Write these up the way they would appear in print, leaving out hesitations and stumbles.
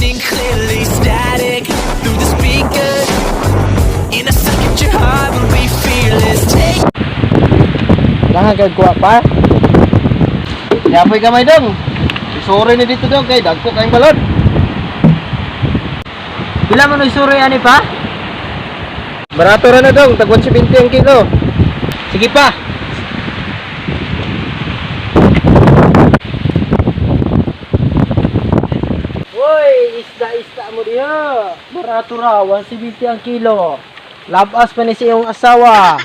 Lightning clearly, static through the speakers. In a second, your heart will be fearless. Take Kailangan kag kuha pa. Yapoy kamay dong. Isuri ni dito dong kay dagko kayong balod. Pila man isuri ani pa? Barato ra na dong, tag 170 ang kilo. Sige pa. Hoy, isda-isda mo diha. Barato ra, 170 ang kilo. Labas pa ni sa iyong asawa.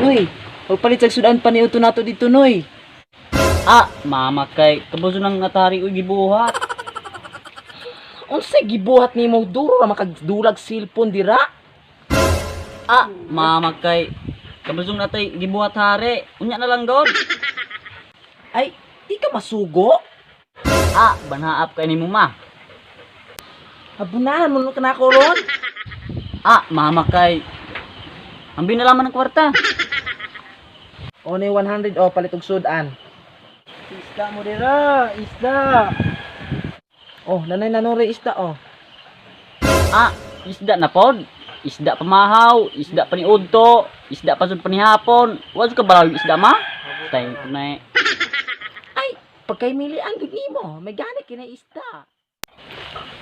Noy, pagpalit sa sudan pa ni uto nato dito, Noy. Ah, mama kay kabuso nang natari og gibuhat. Unsay gibuhat nimo duro ra makagdulag cellphone dira? Ah, mama kay kabusong natay gibuhat hare. Unya na lang god. Ay, di ka masugo? Ah, banhaap kay nimo ma. Abunahan mo ka nako ron. Ah, mama kay ambi na laman ng kwarta. Only 100 oh palit og sudan. Isda mo dira, isda. Oh, nanay nanore isda oh. Ah, isda na pod. Isda pamahaw, isda paniudto, isda pa sud panihapon. Wa jud ka balaw isda ma? Tay ko na eh. Ay, pagkaymilian gud nimo, may gani kina isda.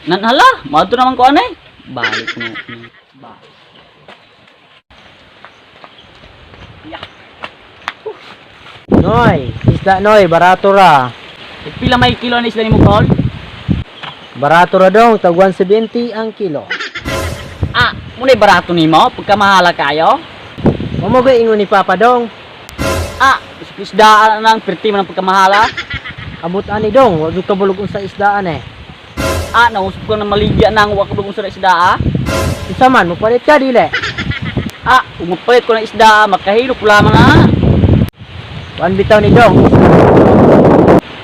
Nanhala, maadto naman ko anay. Balik no. Ba. Noy, isda noy, barato ra. Eh, pila may kilo na isda nimo kol? Barato ra dong, tag 170 ang kilo. Ah, muna'y barato nimo pagkamahala kayo. Mamo gay ingon ni Papa dong. Ah, isdaan nang perti man ang pagkamahala. Abot ani dong, wa jud kabulog unsa isdaan eh. Ah, nausap ko na maligya nang wa ka sa isda ah. Unsa man mopalit ka dili? Ah, umupalit ko ng isda, makahilo ko lamang ah. Kuan bitaw ni dong.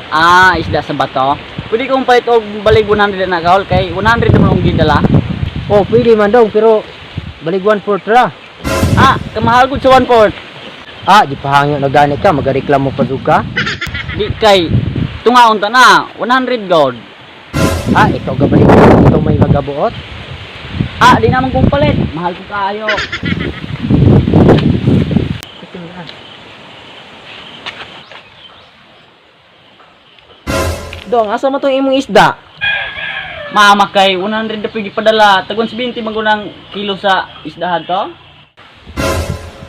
Ah, isda sa bato. Pwede kong palit og balig 100 na kaol kay 100 naman ang gidala. Oh, pwede man dong, pero balig 1/4 ra. Ah, kamahal gud sa 1/4. Ah, di pahangyo na gani ka, magareklamo pa jud ka. Di kay tungaon ta na, 100 god. Ah, ikaw gabalik ito may magabuot. Ah, di naman kong palit. Mahal ko kaayo. Dong, asa man tong imong isda? Mama kay 100 na pwede padala. Tag 170 man gud ang kilo sa isdahan to.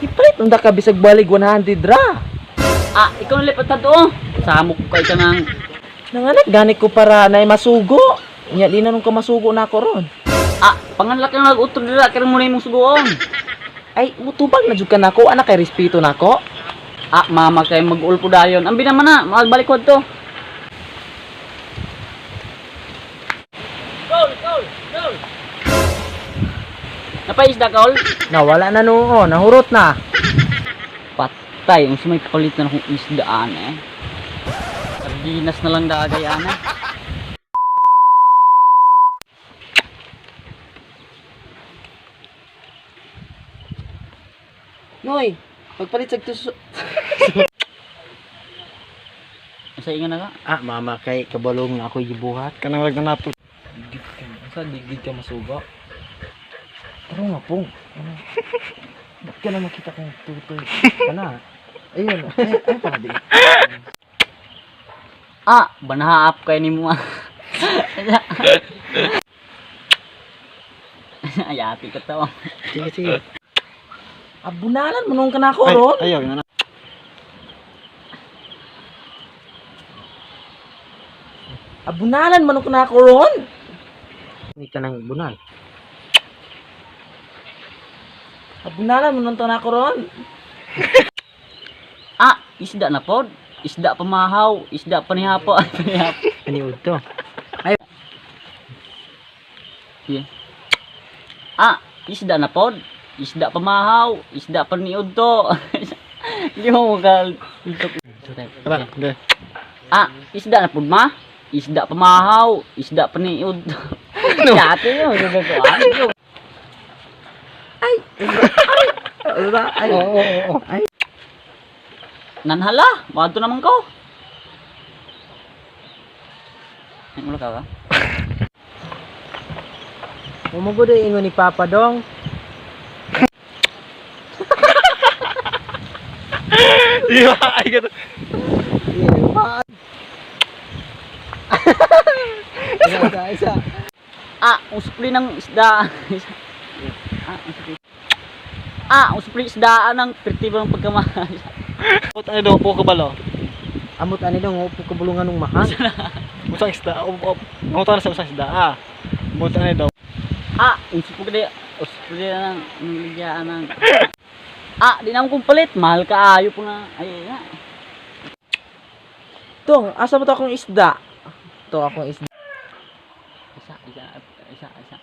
Ipalit unda ka bisag balig 100 ra. Ah, ikaw na lipat to. Samok ko kay kanang Nanganak gani ko para nay masugo. Nya di na nung ka masugo nako ron. Ah, panganlak na nag-utro dira karon mo na imong sugoon. Ay, mutubag na jud ka nako, anak kay respeto nako. Ah, mama kay mag-ulpo dayon. Ambi naman na, magbalik ko to. Goal, goal, goal. Napaisda kaol? Nawala na noo, nahurot na. Patay, ang sumay kapalit na akong isdaan eh. Sardinas na lang dagay ana. Noy, pagpalit sa tuso. Sa inga na ka? Ah, mama kay kabalong na ako gibuhat. Kanang lag na nato. Unsa ligid ka masugo? Tara nga pong. Ano? Ba't ka na makita kong tutoy? Kana. Ayun, ay, ay pa di. Ah, banahaap kay nimo ah. Ay, ati ka to. Sige, sige. Abunalan mo nung kanako ron. Ayaw na. Abunalan mo nung kanako ron. Hindi ka nang bunal. Abunalan mo nung kanako ron. Ah, isda na pod. Isda pamahaw, isda panihapo, panihapo. Ani udto. Yeah. Ah, isda na pod. Isda pamahaw, isda paniud to. Hindi mo makal. Tara, de. Ah, isda na pod ma. Isda pamahaw, isda paniud. No. Yate yun, gagawin. Ay, Oo, oo, oo. Nanhala, moadto naman ko. Ay, mula ka ba? Mao gud ingon ni Papa, dong. Di ba? Ay, gato. Isa, isa, isa. Ah, usupli ng isda. Ah, usupli. Ah, usupli isdaan ng pertibo ng pagkamahal. Amot ano daw po kabalo? Amot ani dong, upo kabulungan ng mahal. Usang isda. Amot ano sa usang isda. Ah. Amot ano daw. Ah, usupli usupli ng ligyaan ng. Ah, di naman kong palit. Mahal ka ayo po na. Ay, ay, ay. Tong, asa mo to akong isda? To akong isda. Isa, isa, isa, isa.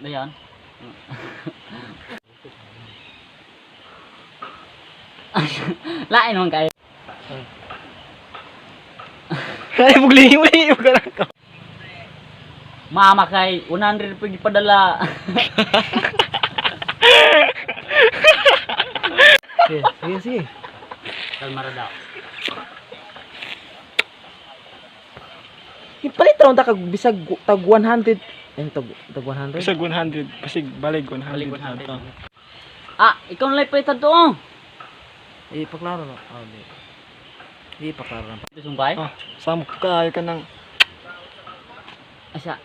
Dayon. Lain man kayo. Ay, buglingi uli ka lang ka. Mama kay 100 pa gipadala. Sige, sige, sige. Kalma ra daw. Ipalit ra unta kag bisag tag 100. Ay, tag 100. Bisag 100, basig balig 100. Balig 100. Ato. Ah, ikaw na lang palitan to. Eh, paklaro na. Ah, di. Di paklaro na. Ito sumbay. Ah, samok kaayo ka ng Asa.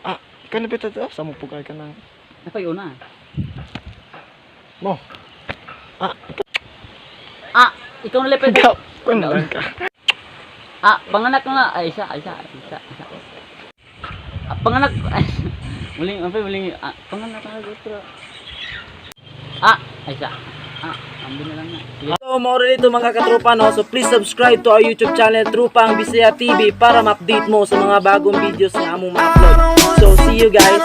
Ah, ikaw na pita to. Samok po kaayo ka ng Napay una. Mo. Ah, Ah, ikaw na lang palitan. ikaw. Kuno lang ka. Ah, panganak na. Ay, isa, isa, isa, isa. Ah, panganak. Ay, muling, apa, muling. Ah, panganak na otro. Ah, ay, isa. Ah, ambil na lang na. Sige. So, maura dito mga katropa, no? So, please subscribe to our YouTube channel, Trupang Bisaya TV, para ma-update mo sa mga bagong videos na among ma-upload. So, see you guys!